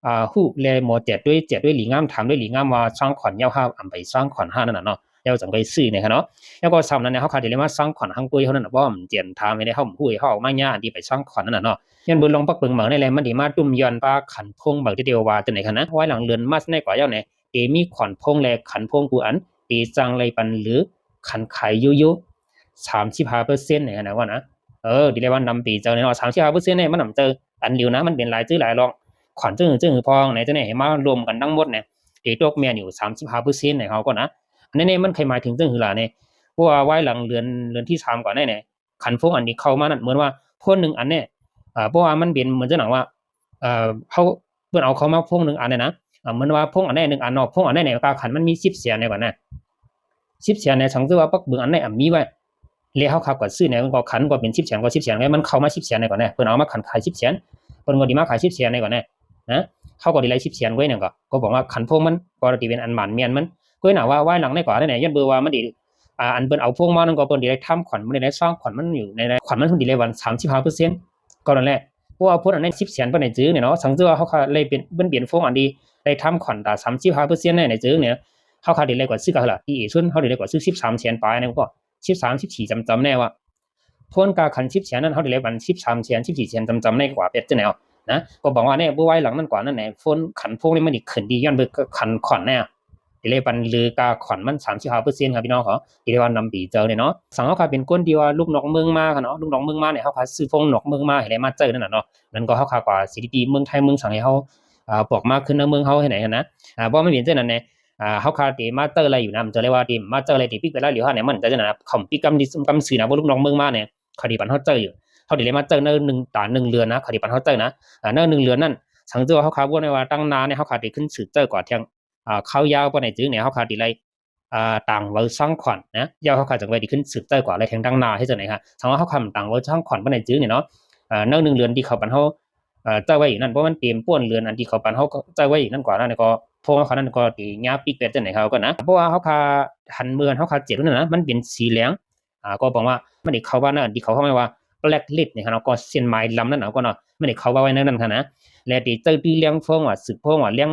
ອ່າ ຮູ້ແລໝໍແຈດດ້ວຍ ແຈດດ້ວຍຫຼີງາມ ຖາມດ້ວຍຫຼີງາມວ່າຊາງຂວັນຍາວຮາ ອຳໄປຊາງຂວັນຮານັ້ນນະເນາະ ແລ້ວຈັ່ງໄປຊື້ນີ້ຄະເນາະ ແລ້ວກໍສ່ຳນັ້ນເຮົາຄາໄດ້ມາຊາງຂວັນຮັງກວຍເຮົານັ້ນນະ ບໍ່ແມ່ນຈຽນຖາມໃຫ້ເຮົາຮູ້ ເຮົາເອົາມາຍາອັນທີ່ໄປຊາງຂວັນນັ້ນນະເນາະ ຍ້ອນເບິ່ງລອງປັກເບິ່ງເໝີແນ່ແລະ ມັນໄດ້ມາຕຸ້ມຍ້ອນປາຂັນໂພງເໝີທີ່ເດວ່າຈັ່ງໃດຄະນະ ວາຍຫຼັງເດືອນມາດໃນກວ່າຍາວແນ່ ເດມີຂວັນໂພງແລະຂັນໂພງກູອັນ ເດຈັ່ງໄລປັນຫຼື ຂັນຂາຍຢູ່ຢູ່ ສາມສິບຫ້າເປີເຊັນນີ້ນະວ່ານະ ເອີ ດີແລ້ວວ່ານຳປີເຈົ້າແນ່ເນາະ ສາມສິບຫ້າເປີເຊັນນີ້ມັນນຳເຈົ້າອັນດຽວນະ ມັນເປັນຫຼາຍຈື່ຫຼາຍລອງ ຂວັນເຈົ້າຫຶງເຈົ້າຫືອພອງໃນເຈົ້ານີ້ໃຫ້ມາລວມກັນທັງໝົດນີ້ ເດຕົກແມ່ນຢູ່ສາມສິບຫ້າເປີເຊັນໃນເຮົາກໍນະ ອັນນີ້ມັນໄຄໝາຍເຖິງເຈົ້າຫືລະນີ້ ເພາະວ່າວາຍຫຼັງເດືອນ ເດືອນທີສາມກ່ອນນີ້ ຂັນໂພງອັນທີ່ເຂົ້າມານັ້ນ ເໝືອນວ່າໂພງໜຶ່ງອັນນີ້ ເພາະວ່າມັນເປັນເໝືອນຈັ່ງວ່າ ເຮົາ ເພິ່ນເອົາເຂົ້າມາໂພງໜຶ່ງອັນນີ້ນະ ເໝືອນວ່າໂພງອັນນີ້ໜຶ່ງອັນເນາະ ໂພງອັນນີ້ນີ້ກາຂັນມັນມີສິບແສນນີ້ກ່ອນນະ ສິບແສນນີ້ ສັງເກດວ່າປັກບຶງອັນນີ້ມີໄວ້ ແລ້ວເຮົາຂັບກວດຊື້ນີ້ ມັນກໍຂັນກໍເປັນສິບແສນ ກໍສິບແສນໄວ້ ມັນເຂົ້າມາສິບແສນນີ້ກ່ອນນະ ເພິ່ນເອົາມາຂັນຂາຍສິບແສນ ເພິ່ນກໍໄດ້ມາຂາຍສິບແສນນີ້ກ່ອນນະ ນະ ເຮົາກໍໄດ້ໄລ່ສິບແສນໄວ້ນີ້ກໍ ກໍບອກວ່າຂັນໂພງມັນກໍທີ່ເປັນອັນໝານແມ່ນມັນ ກໍນະວ່າວາຍຫຼັງໃນກວ່ານັ້ນແຫຼະ ຍ້ອນເບີວ່າມັນໄດ້ ອ່າ ອັນເພິ່ນເອົາໂພງມານັ້ນກໍເພິ່ນໄດ້ໄດ້ທຳຂວັນ ມັນໄດ້ໄດ້ສ້າງຂວັນມັນຢູ່ໃນ ໃນຂວັນມັນເພິ່ນໄດ້ໄດ້ວັນສາມສິບຫ້າເປີເຊັນ ກໍນັ້ນແຫຼະ ເພາະວ່າໂພງອັນນັ້ນສິບແສນເພິ່ນໄດ້ຈື່ນີ້ເນາະ ສັງເກດວ່າເຮົາຄະໄດ້ເປັນ ມັນເປັນໂພງອັນທີ່ໄດ້ທຳຂວັນຕາສາມສິບຫ້າເປີເຊັນໃນໃນຈື່ນີ້ ເຮົາຄະໄດ້ໄດ້ກວ່າຊື້ກະລະ ທີ່ເອຊຸນເຮົາໄດ້ໄດ້ກວ່າຊື້ສິບສາມແສນປາຍນີ້ກໍ ສິບສາມ ສິບສີ່ຈຳໆແນ່ວ່າ ໂພງກາຂັນສິບແສນນັ້ນ ເຮົາໄດ້ໄດ້ວັນສິບສາມແສນ ສິບສີ່ແສນຈຳໆໃນກວ່າເປັດຈັ່ງໃດເນາະ ນະ ກໍບອກວ່າແນ່ ບໍ່ວາຍຫຼັງນັ້ນກວ່ານັ້ນແຫຼະ ໂພງຂັນໂພງນີ້ມັນໄດ້ຂຶ້ນດີ ຍ້ອນເບີຂັນຂວັນແນ່ ທີ່ໄດ້ປັນຫຼືກາຂວັນມັນສາມສິບຫ້າເປີເຊັນ ຄັບພີ່ນ້ອງເຂົາ ທີ່ໄດ້ວ່ານຳປີເຈົ້ານີ້ເນາະ ສັງເຮົາຄະເປັນຄົນທີ່ວ່າລຸກນອກເມືອງມາ ເນາະ ລຸກນອກເມືອງມານີ້ ເຮົາຄະຊື້ໂພງນອກເມືອງມາໃຫ້ໄດ້ມາໃຊ້ນັ້ນນະເນາະ ນັ້ນກໍເຮົາຄະກວ່າສະຖິຕິເມືອງໄທເມືອງສັງໃຫ້ເຮົາ ອາ ບອກມາຂຶ້ນໃນເມືອງເຮົາໃຫ້ໄດ້ຫັ້ນນະ ອາ ບໍ່ ມັນເປັນຈັ່ງນັ້ນແນ່ ອ່າ ເຮົາຄາເຕມາເຈີໄລຢູ່ນະ ເຈີໄລວ່າເຕມາເຈີໄລ ເຕປິກໄປໄລຢູ່ຫັ້ນນະ ມັນເຈີຈັ່ງນັ້ນນະ ເຂົາປິກກຳດິ ກຳຊື່ນະ ບໍ່ລູກນ້ອງເມືອງມານີ້ ເຂົາເຕປັນເຮົາເຈີຢູ່ ເຂົາເຕໄລມາເຈີໃນໜຶ່ງ ຕາໜຶ່ງເດືອນນະ ເຂົາເຕປັນເຮົາເຈີນະ ອ່າ ໃນໜຶ່ງເດືອນນັ້ນ ສັງເກດວ່າເຮົາຄາບໍ່ໄດ້ວ່າຕັ້ງໜ້ານີ້ ເຮົາຄາເຕຂຶ້ນສືບເຈີກວ່າທຽງ ອ່າ ຄາວຍາວປານໃດຈຶ່ງນີ້ ເຮົາຄາເຕໄລ ອ່າ ຕາງເວົ້າສັງຂອນນະ ຍາວເຮົາຄາຈັ່ງໄວ້ເຕຂຶ້ນສືບເຈີກວ່າ ແລະ ແທງຕັ້ງໜ້າເຮັດຈັ່ງໃດຄະ ສັງວ່າເຮົາຄາຕາງເວົ້າສັງຂອນປານໃດຈຶ່ງນີ້ເນາະ ອ່າ ໃນໜຶ່ງເດືອນທີ່ເຂົາປັນເຮົາ ເອີ ເຈົ້າໄວ້ອີກນັ້ນ ເພາະມັນເຕັມປ່ວນເດືອນອັນທີ່ເຂົາປັນເຮົາເຈົ້າໄວ້ອີກນັ້ນກວ່ານັ້ນ ແລ້ວກໍພວກເຮົານັ້ນກໍຕິຍາປິກແປດຈັ່ງໃດເຮົາກໍນະ ເພາະວ່າເຮົາຄາຫັນເມືອນເຮົາຄາເຈັດນັ້ນນະ ມັນເປັນສີແຫຼງ ອ່າ ກໍບອກວ່າມັນໄດ້ເຂົ້າວ່ານັ້ນ ທີ່ເຂົາເຮົາເອີ້ນວ່າ black list ນີ້ເນາະ ກໍເສັ້ນໝາຍດຳນັ້ນເນາະ ກໍເນາະ ມັນໄດ້ເຂົ້າວ່າໄວ້ໃນນັ້ນຫັ້ນນະ ແລ້ວຕິເຈົ້າຕື້ແຫຼງຟອງວ່າ ສືບຟອງວ່າ ແຫຼງ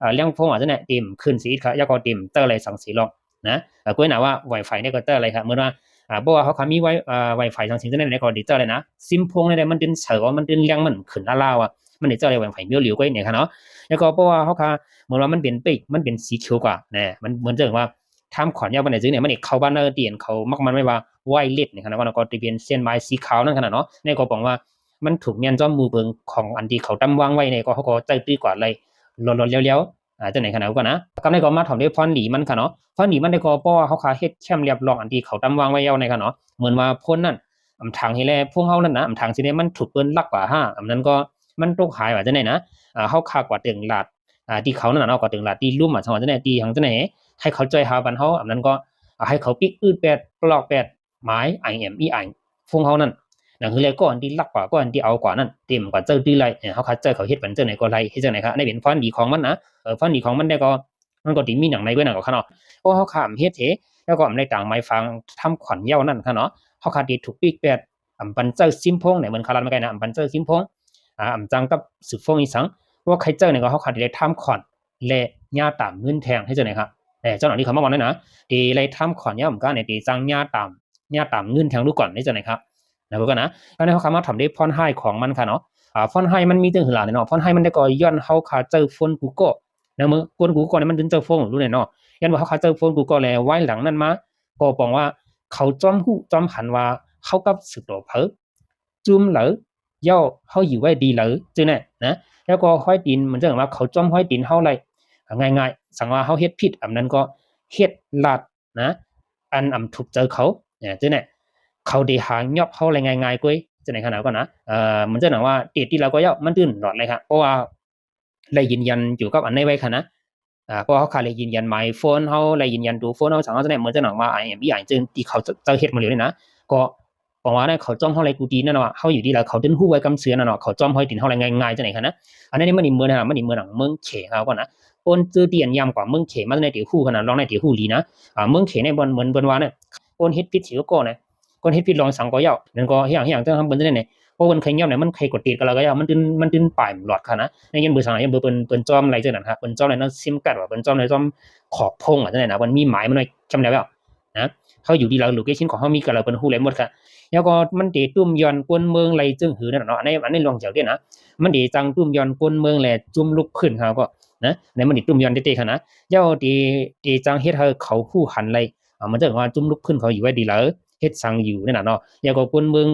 ເອີ ແຫຼງຟອງວ່າຈັ່ງໃດ ເຕັມຂຶ້ນຊິອີກ ແລ້ວກໍເຕັມເຈົ້າໄລສັງສີລອງ ນະ ເອີ ກໍໜ້າວ່າ Wi-Fi ນີ້ກໍເຈົ້າໄລ ເໝືອນວ່າ ອ່າ ເພາະວ່າເຮົາຄາມີ Wi- ເອີ Wi-Fi ສັງສີຈັ່ງໃດກໍໄດ້ເຈົ້າໄລນະ ຊິມໂພງນີ້ໄດ້ ມັນຕື່ນເສີວ່າ ມັນຕື່ນແຫຼງ ມັນຂຶ້ນລາວວ່າ ມັນໄດ້ເຈົ້າໄລ Wi-Fi ມີຫຼຽວກ້ອຍນີ້ຄະເນາະ ແລ້ວກໍເພາະວ່າເຮົາຄາ ເໝືອນວ່າມັນເປັນເປັກ ມັນເປັນສີຂຽວກວ່າ ນະ ມັນເໝືອນຈັ່ງວ່າ ທາມຂອນຍາວປານໃດຈຶ່ງນີ້ ມັນໄດ້ເຂົ້າບ້ານເນີທີ່ອັນເຂົາມັກໝັ້ນໄວ້ວ່າ white list ນີ້ຄະນະ ວ່າກໍຈະເປັນເສັ້ນໝາຍສີຂາວນັ້ນຄະນະເນາະ ໃນກໍບອກວ່າ ມັນຖືກແມ່ນຈອມໝູ່ເບິ່ງຂອງອັນທີ່ເຂົາຕຳວາງໄວ້ນີ້ ກໍເຮົາກໍເຈົ້າຕື້ກວ່າໄລ ຫຼອດໆແລ້ວໆ ອ່າ ຈັ່ງໃດຄະນະ ກໍນະ ກັບໃນກໍມາຖອມດ້ວຍພອນດີມັນຄະເນາະ ພອນດີມັນໄດ້ກໍເພາະວ່າເຮົາຄາເຮັດແຄ້ມລຽບລ້ອມອັນທີ່ເຂົາຕຳວາງໄວ້ແລ້ວໃນຄະເນາະ ເໝືອນວ່າໂພນນັ້ນ ອຳທາງເຮັດແລ້ວ ພວກເຮົານັ້ນນະ ອຳທາງຊິໄດ້ມັນຖືກເພິ່ນລັກກວ່າຫາ ອຳນັ້ນກໍມັນຕົກຫາຍວ່າຈັ່ງໃດນະ ອ່າ ເຮົາຄາກວ່າເຖິງລາດ ອ່າ ທີ່ເຂົານັ້ນນະເນາະ ກວ່າເຖິງລາດທີ່ລຸ່ມ ອາ ສັງວ່າຈັ່ງໃດ ທີ່ຫຍັງຈັ່ງໃດ ໃຫ້ເຂົາຈ່ອຍຫາບັນເຮົາ ອຳນັ້ນກໍ ອ່າ ໃຫ້ເຂົາປິກອືດແປດ ບລັອກແປດ ໝາຍ IMEI ພວກເຮົານັ້ນ ນັ້ນຄືແລ້ວ ກໍອັນທີ່ລັກກວ່າ ກໍອັນທີ່ເອົາກວ່ານັ້ນ ເຕັມກວ່າເຈົ້າຕື້ໄລ ເຮົາຄາເຈົ້າເຂົາເຮັດປັນຈັ່ງໃດກໍໄລ ເຮັດຈັ່ງໃດຄະ ອັນນີ້ເປັນພອນດີຂອງມັນນະ ເອີ ພອນດີຂອງມັນໄດ້ກໍ ມັນກໍຊິມີຫຍັງໃນເວີຍນັ້ນກໍຄະເນາະ ເພາະເຮົາຄາເຮັດເທ ແລ້ວກໍອຳໄລຕາງໝາຍຟັງທຳຂວັນເຍົານັ້ນຄະເນາະ ເຮົາຄາໄດ້ຖືກປິກແປດ ອຳປັນເຈົ້າຊິມໂພງ ໃນເມືອງຄາລາດມາໄກນະ ອຳປັນເຈົ້າຊິມໂພງ ອາ ອຳຈັງກັບສືບໂພງອີສັງ ວ່າໃຄເຈົ້ານີ້ກໍເຮົາຄາໄດ້ທຳຂວັນ ແລະ ຍາຕາມເງິນແທງ ເຮັດຈັ່ງໃດຄະ ເຈົ້າໜ້າທີ່ເຂົາມາເວົ້ານັ້ນນະ ທີ່ໄລທຳຂວັນເຍົາອຳການນີ້ ທີ່ຈັ່ງຍາຕາມ ຍາຕາມເງິນແທງລູກກ່ອນ ເຮັດຈັ່ງໃດຄະ ນະ ເບິ່ງກັນນະ ອັນນີ້ເຮົາຄາມາຖາມໄດ້ພອນຮ້າຍຂອງມັນຄະເນາະ ອາ ພອນຮ້າຍມັນມີຈັ່ງຄືລະເນາະ ພອນຮ້າຍມັນໄດ້ກໍຍ້ອນເຮົາຄາເຈົ້າໂຟນກູໂກ ໃນເມື່ອ ໂຟນກູໂກນີ້ມັນເປັນເຈົ້າໂຟນຢູ່ແລ້ວເນາະ ຍ້ອນວ່າເຮົາຄາເຈົ້າໂຟນກູໂກແລ້ວ ວາຍຫຼັງນັ້ນມາ ກໍບອກວ່າເຂົາຈ້ອມຮູ້ຈ້ອມຫັນວ່າເຮົາກັບສືບຕໍ່ໃຜ ຈຸ້ມໃດ ເຍົາເຮົາຢູ່ໄວ້ດີໃດ ຈັ່ງນັ້ນນະ ແລ້ວກໍຮອຍຕີນ ເໝືອນຈັ່ງວ່າເຂົາຈ້ອມຮອຍຕີນເຮົາໄດ້ງ່າຍໆ ສັງວ່າເຮົາເຮັດຜິດ ອຳນັ້ນກໍເຮັດລາດນະ ອັນອຳຖືກໃຈເຂົາ ຈັ່ງນັ້ນ ເຂົາໄດ້ຫາຍອບເຮົາໄດ້ງ່າຍໆກວ່າ ຈັ່ງໃດຄະນະ ກໍນະ ເອີ ເໝືອນຈັ່ງວ່າເຕດທີ່ລາວກໍເຍົາ ມັນຕື່ນຫຼອດເລີຍຄະ ເພາະວ່າ ໄດ້ຢືນຢັນກ່ຽວກັບອັນໃດໄວ້ຄະນະ ອາ ເພາະເຮົາຄາໄດ້ຢືນຢັນໝາຍໂຟນເຮົາ ໄດ້ຢືນຢັນໂຕໂຟນເຮົາ ສັງເຮົາຈະໄດ້ເໝືອນຈັ່ງໜັງວ່າ IMEI ເຊິ່ງທີ່ເຂົາເຈົ້າເຮັດມາແລ້ວນີ້ນະ ກໍບອກວ່ານັ້ນ ເຂົາຈ້ອມເຮົາໄດ້ກູຕີນັ້ນວ່າ ເຮົາຢູ່ດີລະ ເຂົາຕື່ນຮູ້ໄວ້ກຳເຊື່ອນັ້ນເນາະ ເຂົາຈ້ອມຮອຍຕີນເຮົາໄດ້ງ່າຍໆ ຈັ່ງໃດຄະນະ ອັນນີ້ມັນເໝືອນນະ ມັນເໝືອນໜັງເມືອງເຂເຮົາກ່ອນນະ ໂອນຈື່ທີ່ອັນຍາມກວ່າເມືອງເຂມາ ແຕ່ຮູ້ຂະນະ ລອງໄດ້ທີ່ຮູ້ດີນະ ອາ ເມືອງເຂນີ້ບໍ່ເໝືອນເພິ່ນວ່ານະ ໂອນເຮັດຜິດທີ່ກໍນະ ຄົນເຮັດຜິດລອງສັງກໍເຍົາ ນັ້ນກໍເຮັດຫຍັງ ເຮັດຫຍັງ ເຈົ້າທຳເພິ່ນຈັ່ງໃດ ເພາະເພິ່ນໄຄຍອມແລ້ວ ມັນໄຄກວດຕີດກັນແລ້ວກໍເຍົາ ມັນຕື່ນ ມັນຕື່ນປາຍມັນຫຼອດຂະນະ ໃນຍ້ອນເບີສັງ ຍ້ອນເບີເພິ່ນ ເພິ່ນຈ້ອມໄລເຈົ້ານັ້ນຄະ ເພິ່ນຈ້ອມໄລນຳຊິມກາດວ່າ ເພິ່ນຈ້ອມໄລ ຈ້ອມຂອກໂພງວ່າຈັ່ງໃດນະ ເພິ່ນມີໝາຍມັນໄວ້ແຄມແລ້ວນະ ເຮົາຢູ່ດີລະ ໂລເຄຊັນຂອງເຮົາມີກະລະ ເພິ່ນຮູ້ແລ້ວໝົດຄະ ແລ້ວກໍມັນເຕຕຸ້ມຍ້ອນກົນເມືອງໄລເຊິ່ງຫືອນັ້ນເນາະ ອັນນີ້ ອັນນີ້ລວງເຈົ້າເດ້ນະ ມັນເຕຈັ່ງຕຸ້ມຍ້ອນກົນເມືອງແລະຈຸ້ມລຸກພື້ນເຮົາກໍນະ ໃນມັນເຕຕຸ້ມຍ້ອນເຕໆຂະນະ ແລ້ວເຕ ເຕຈັ່ງເຮັດໃຫ້ເຂົາຮູ້ຫັນໄລ ອາ ມັນຈະວ່າຈຸ້ມລຸກຂຶ້ນເຂົາຢູ່ໄວ້ດີລະ ເຮັດສັງຢູ່ນັ້ນນະເນາະ ແລ້ວກໍຄົນເມືອງ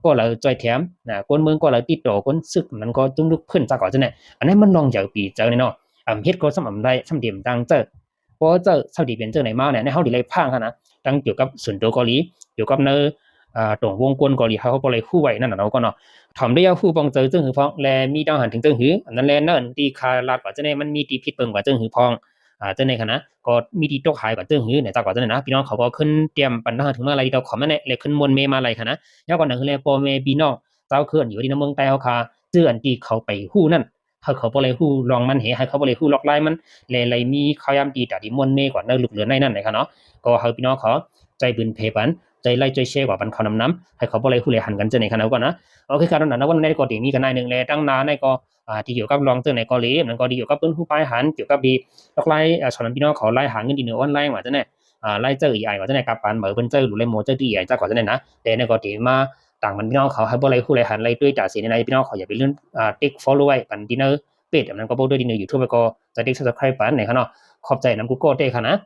ກໍລະຈ່ອຍແຖມນະ ຄົນເມືອງກໍລະຕິດຕໍ່ຄົນຊຶກ ມັນກໍຈຸ້ມລຸກຂຶ້ນຈາກເຂົາຈັ່ງນັ້ນ ອັນນັ້ນມັນນ້ອງໃຫຍ່ປີເຈົ້ານີ້ເນາະ ອຳເຮັດກໍສ່ຳອຳໄດ້ ສ່ຳເຕັມຕັ້ງໃຈ ພໍເຈົ້າສ່ຳທີ່ເປັນຈັ່ງໃດມາແນ່ ໃນເຮົາທີ່ໄດ້ຟັງຫັ້ນນະ ທັງກ່ຽວກັບສ່ວນຕົວເກົາຫຼີ ກ່ຽວກັບໃນ ອາ ຕົງວົງກົນເກົາຫຼີ ເຮົາກໍໄດ້ຮູ້ໄວ້ນັ້ນນະເນາະ ກໍເນາະ ຖອມໄດ້ຢາກຮູ້ປ່ອງເຈີເຊິ່ງຫືອພອງ ແລະ ມີດາວຫັນເຖິງເຊິ່ງຫືອ ອັນນັ້ນແຫຼະ ໃນທີ່ຂ້າລາດວ່າຈັ່ງໃດ ມັນມີທີ່ຜິດເບິ່ງກວ່າເຊິ່ງຫືອພອງ ອາ ຈັ່ງໃດຄະນະ ກໍມີທີ່ຕົກຫາຍກວ່າເຊິ່ງຫືອ ໃນຕາກວ່າຈັ່ງໃດນະ ພີ່ນ້ອງເຂົາກໍຂຶ້ນຕຽມປັນດາວຫານເຖິງມາໄລທີ່ດອກຄອມນັ້ນແຫຼະ ແລະ ຂຶ້ນມ່ວນເມມາໄລຄະນະ ຍາວກວ່ານັ້ນຄືແລ ພໍ່ແມ່ພີ່ນ້ອງຊາວເຂື່ອນຢູ່ທີ່ໃນເມືອງໃຕ້ເຮົາຄະ ຈື່ອັນທີ່ເຂົາໄປຮູ້ນັ້ນ ໃຫ້ເຂົາບໍ່ໄດ້ຮູ້ລອງມັນເຫ ໃຫ້ເຂົາບໍ່ໄດ້ຮູ້ລອກລາຍມັນ ແລະ ໄດ້ມີຂ່າວຍາມທີ່ຕາທີ່ມ່ວນເມກວ່າໃນລູກເຫຼືອໃນນັ້ນນະຄະເນາະ ກໍໃຫ້ພີ່ນ້ອງເຂົາໃຈບຸນເພປັນ ໃຈໄລໃຈແຊກວ່າປັນເຂົານຳນຳ ໃຫ້ເຂົາບໍ່ໄດ້ຮູ້ໄດ້ຫັນກັນຈັ່ງໃດຄະນະ ກໍນະ ໂອເຄຄະ ຕອນນັ້ນນະ ວັນນີ້ກໍໄດ້ມີກັນໜ້ອຍໜຶ່ງ ແລະ ຕັ້ງໜ້າໃນກໍ ອ່າ ທີ່ກ່ຽວກັບລອງເລື່ອງໃດກໍດີ ມັນກໍທີ່ກ່ຽວກັບເລື່ອງຮູບປາຍຫານ ກ່ຽວກັບທີ່ລອກລາຍ ອ່າ ສອນພີ່ນ້ອງເຂົາລາຍຫາເງິນທີ່ໃນອອນລາຍວ່າຈັ່ງໃດ ອ່າ ລາຍເຈົ້າ ເອໄອ ວ່າຈັ່ງໃດ ກັບປານເໝີເພິ່ນເຈົ້າ ຫຼື ລາຍໂມເຈົ້າທີ່ ເອໄອ ຈັກວ່າຈັ່ງໃດນະ ແຕ່ໃນກໍທີ່ມາຕາງມັນພີ່ນ້ອງເຂົາໃຫ້ບໍ່ໄດ້ຮູ້ໄດ້ຫັນໄດ້ດ້ວຍຕາເສຍໃນ ພີ່ນ້ອງເຂົາຢ່າໄປລືມ ອ່າ ຕິກ follow ໄວ້ປັນທີ່ໃນເພຈ ອັນນັ້ນກໍບໍ່ດ້ວຍທີ່ໃນ YouTube ແລ້ວກໍຈະຕິກ subscribe ປັນໃນຄະເນາະ ຂອບໃຈນຳກູໂກເຕ້ຄະນະ.